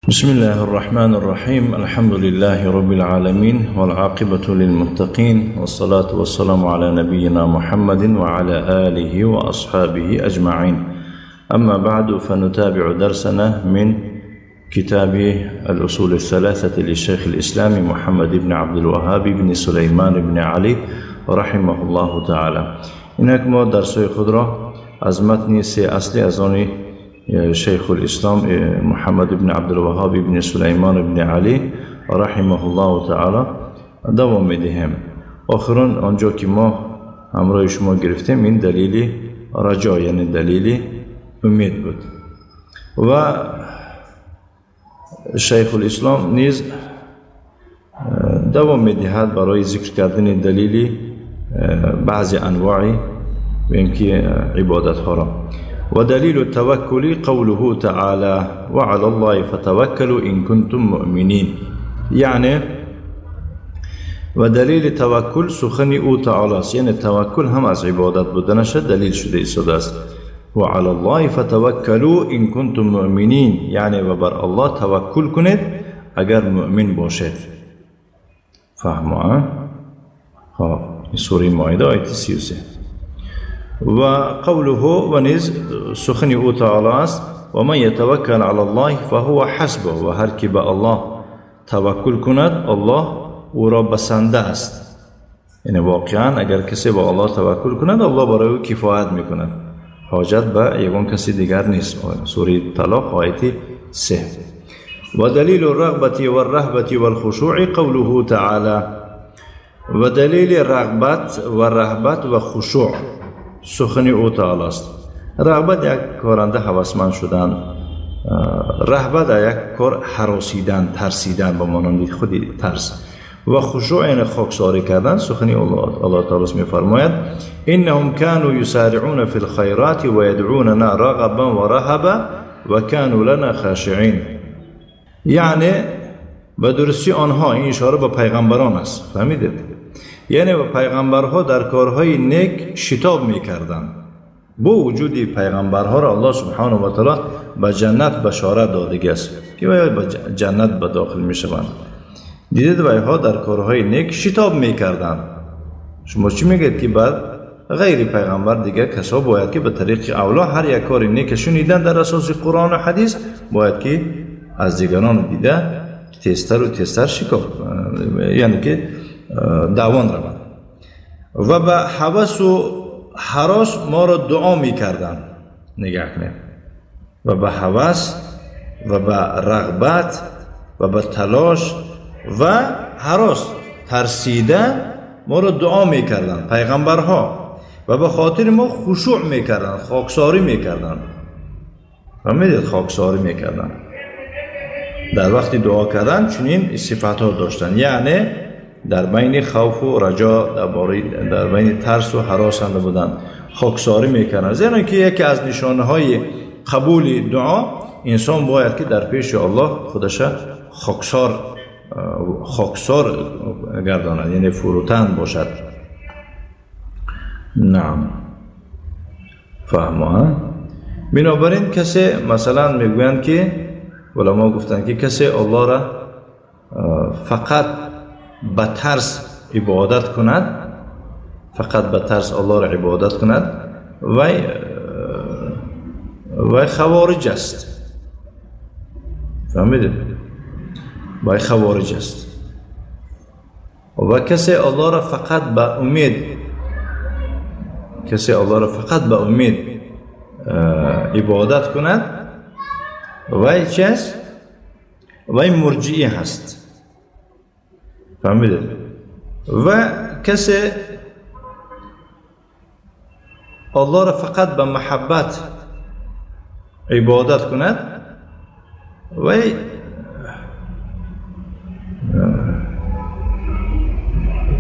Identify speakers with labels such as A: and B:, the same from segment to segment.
A: بسم الله الرحمن الرحيم. الحمد لله رب العالمين، والعاقبة للمتقين، والصلاة والسلام على نبينا محمد وعلى آله وأصحابه أجمعين. أما بعد، فنتابع درسنا من كتاب الأصول الثلاثة لشيخ الإسلام محمد بن عبد الوهاب بن سليمان بن علي رحمه الله تعالى. اینک ما درس‌های خود را از متن سه اصلی از آن شیخ الاسلام محمد بن عبدالوهاب بن سلیمان بن علی رحمه الله تعالی دوام میدهیم. آخران آنجا که ما همراه شما گرفتیم این دلیل رجا، یعنی دلیل امید بود. و شیخ الاسلام نیز دوام میدهد برای ذکر کردن دلیل بعضی انواع و اینکه عبادت ها را. و دلیل التوکل قوله تعالی وعلى الله فتوکلوا ان کنتم مؤمنین. یعنی و دلیل توکل سخن او تعالی است، یعنی توکل هم از عبادت بودنش دلیل شده ایستاده است. و علی الله فتوکلوا ان کنتم مؤمنین، یعنی و بر الله توکل کنید اگر مؤمن باشید. فهمه؟ خب سوره مائده آیت 33. و قوله و نیز سخن او تعالی است و من یتوکل علی الله فهو حسبه، و هر کی به الله توکل کند الله او را بسنده است. یعنی واقعا اگر کسی به الله توکل کند الله برای او کفایت میکند، حاجت به یگان کسی دیگر نیست. سوره طلاق آیت 3. و دلیل الرغبة والرهبة والخشوع قوله تعالی. و دلیل رغبت و رهبت و خشوع سخن او تعالی است. رغبت یک کارنده هوسمند شدن، رهبت یک کار هراسیدن، ترسیدن به مانند خود ترس، و خشوع یعنی خاکساری کردن. سخن الله تعالی می‌فرماید انهم كانوا یسارعون فی الخیرات و یدعوننا رغبا و رهبا و كانوا لنا خاشعین. یعنی به درستی آنها، این اشاره به پیغمبران است، فهمیدید؟ یعنی به پیغمبرها در کارهای نیک شتاب میکردند. با وجود پیغمبرها را الله سبحانه و تعالی به جنت بشارت داده است که به جنت به داخل میشوند. دیدید ویها در کارهای نیک شتاب میکردند. شما چی میگید که بعد غیر پیغمبر دیگه کسا باید که به طریق اولا هر یک کار نیک شنیدن در اساس قرآن و حدیث باید که از دیگران دیده تیزتر و تیزتر شکاف، یعنی که دوان روند. و به هوس و هراس ما را دعا میکردند. نگاه کنید، و به هوس و به رغبت و به تلاش و هراس ترسیده ما را دعا میکردند پیغمبرها، و به خاطر ما خشوع میکردند، خاکساری میکردند. فهمیدید؟ خاکساری میکردند در وقت دعا کردن. چنین صفت ها داشتند، یعنی در بین خوف و رجا، در بین ترس و هراس هم بودند، خاکساری میکردند. زیرا که یکی از نشانه های قبول دعا انسان باید که در پیش الله خودش خاکسار گرداند، یعنی فروتن باشد. نعم، فهمه؟ بنابراین کسی مثلا میگویند که علما گفتند که کسی الله را فقط به ترس عبادت کند، فقط به ترس الله را عبادت کند، وی خوارج است. فهمیدید؟ وی خوارج است. و کسی الله را فقط به امید، کسی الله را فقط به امید عبادت کند، وی چی است؟ وی مرجعی هست. فهمیدید؟ و کسی الله را فقط به محبت عبادت کند، وی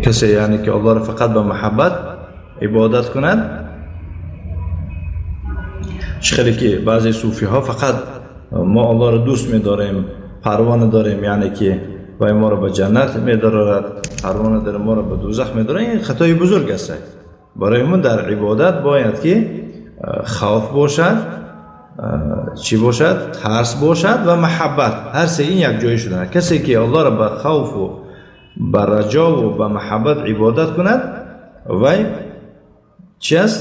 A: کسی یعنی که الله را فقط به محبت عبادت کند، چه که بعضی صوفی ها فقط ما الله را دوست می‌داریم، پروانه داریم، یعنی که وی ما را به جنت می‌دارد، پروانه داره ما را به دوزخ می‌دارد. این خطای بزرگ است. برای ما در عبادت باید که خوف باشد، чӣ бошад? Тарс бошад ва муҳаббат. Ҳар се ин якҷоя шуданд. Касе ки Аллоҳро ба хавфу ба раҷову ба муҳаббат ибодат кунад, вай чӣ аст?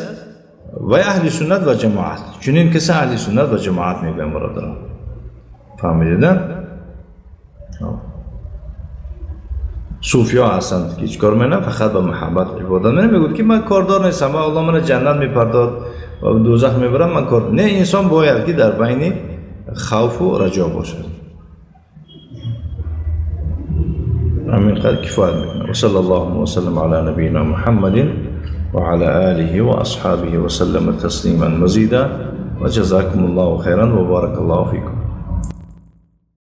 A: Вай аҳли суннат ва ҷамоат. Чунин касе аҳли суннат ва ҷамоат мегӯям, бародарон. Фаҳмидида? Суфиё ҳастанд ки чӣ кор менам? Фақат ба муҳаббат ибодат менам. Мегӯяд ки ман кордор нестам, Аллоҳ мана ҷаннат мепардод ва дӯзах мебарам, ман кор не. Инсон бояд ки дар байни хавфу раҷо бошад. Ҳамин қадр кифоят мекунад. Ва саллаллоҳу ва саллам ала набийина Муҳаммадин ва ала олиҳи ва асҳобиҳи ва саллама таслиман мазида. Ва ҷазакумуллоҳу хайран ва баракаллоҳу фикум.